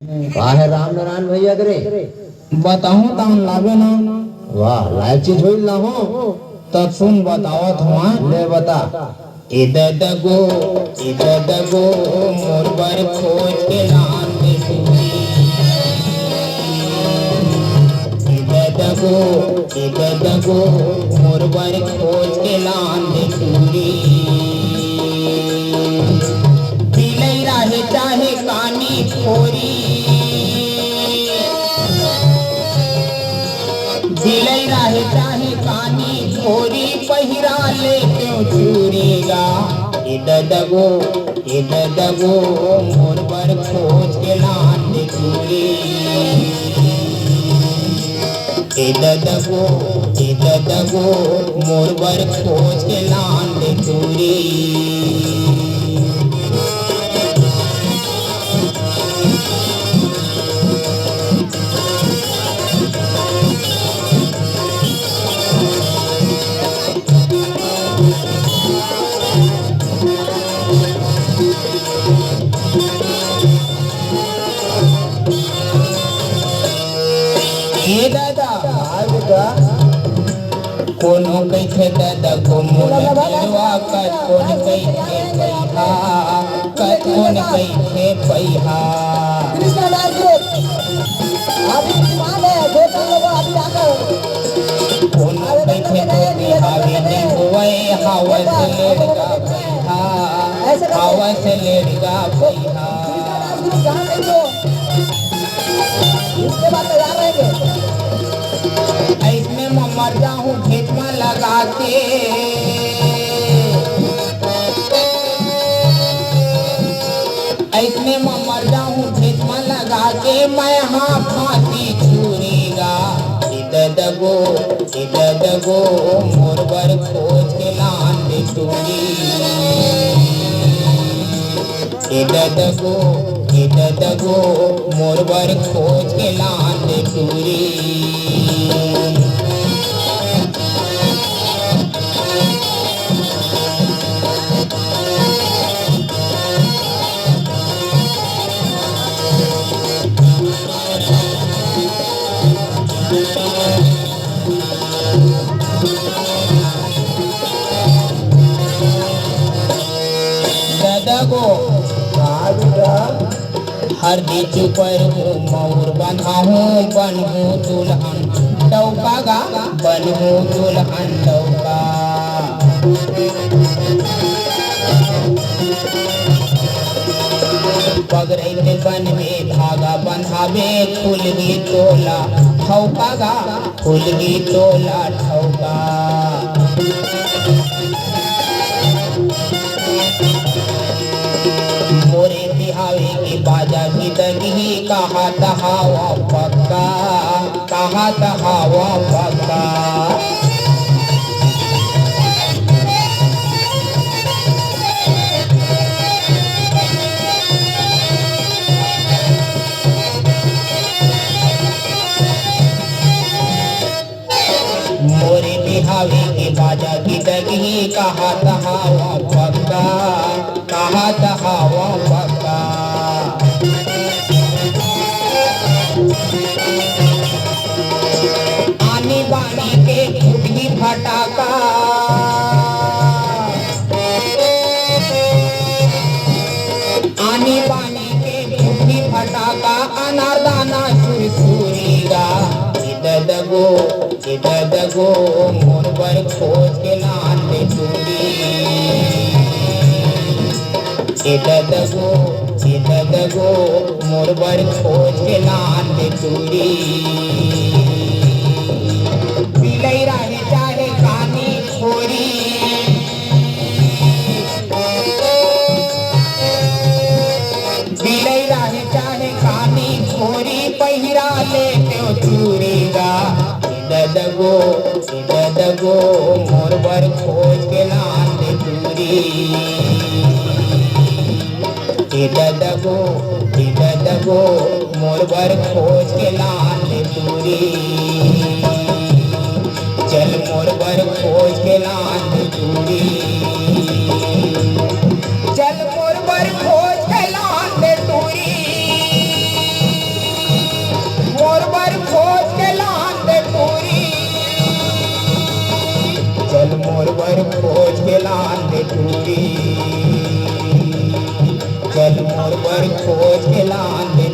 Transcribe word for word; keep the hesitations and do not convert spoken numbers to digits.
का हे रामनारायण भैया के रे? बताहूं तहन लाबे ना। वाह, लायक चीज होई लाहूं। त सुन बतावत हूं, ले बता। ए ददगो, ए ददगो, मोर बर खोज के लान दे टूरी। ए ददगो, ए ददगो, मोर बर खोज के लान दे टूरी। बिलई रहे चाहे कानी फोरी, बिलई रहे चाहे कानी फोरी, पहिरा ले क्यों चूरी गा। ए ददगो, ए ददगो, मोर बर खोज के लान दे टूरी। ए ददगो, ए ददगो, मोर बर खोज के लान दे टूरी। ए दादा, हाँ बेटा। कोनो कहिथे दादा को मोर दिलवा, कत कोन कहिथे पैहा, कत कोन कहिथे पैहा। कृष्णा दास जी, अभी विमान है, दो चार लोग अभी आकर कोनो कहिथे तो बिहावे नहीं होए, हवस लेड़गा पैहा, हवस लेड़गा पैहा। कृष्णा दास जी, जहाँ कहीं हो, इसके बाद तैयार रहेंगे। अइसने म मर जाहूं खेत म लगा के, अइसने म मर जाहूं खेत म लगा के, मैं हां फांसी छुरी गा। ए ददगो, ए ददगो, मोर बर खोज के लान दे टूरी। ए ददगो, ए ददगो, मोर बर खोज के लान दे टूरी। ददगो, हाँ बेटा। हरदी चुपर हूँ, मउर बंधाहूँ, बनहूँ दुल्हन डौका गा, बनहूँ दुल्हन डौका। पगरई में बनबे धागा बंधाबे, खुलही तोला ठौका गा, खुलही तोला ठौका। मोरे बिहावे के बाजा की दगही, कहात हवा पक्का, कहात हवा पक्का। मोरे बिहावे के बाजा की दगही, कहात हवा पक्का, कहात हवा पक्का। आनी बानी के फुटही फटाका, आनी बानी के फुटही फटाका, अनारदाना सुरसुरी गा। ए ददगो, ए ददगो, मोर बर खोज के लान दे टूरी। ए ददगो, ए ददगो, मोर बर खोज के लान दे टूरी। बिलई रहे चाहे कानी खोरी, बिलई रहे चाहे कानी खोरी, पहिरा ले तें चूरी गा। ए ददगो, ए ददगो, मोर बर खोज के लान दे टूरी। ए ददगो, ए ददगो, मोर बर खोज के लान दे टूरी। चल मोर बर खोज के लान दे टूरी। चल मोर बर खोज के लान दे टूरी। लान दे टूरी, चल मोर बर खोज के लान दे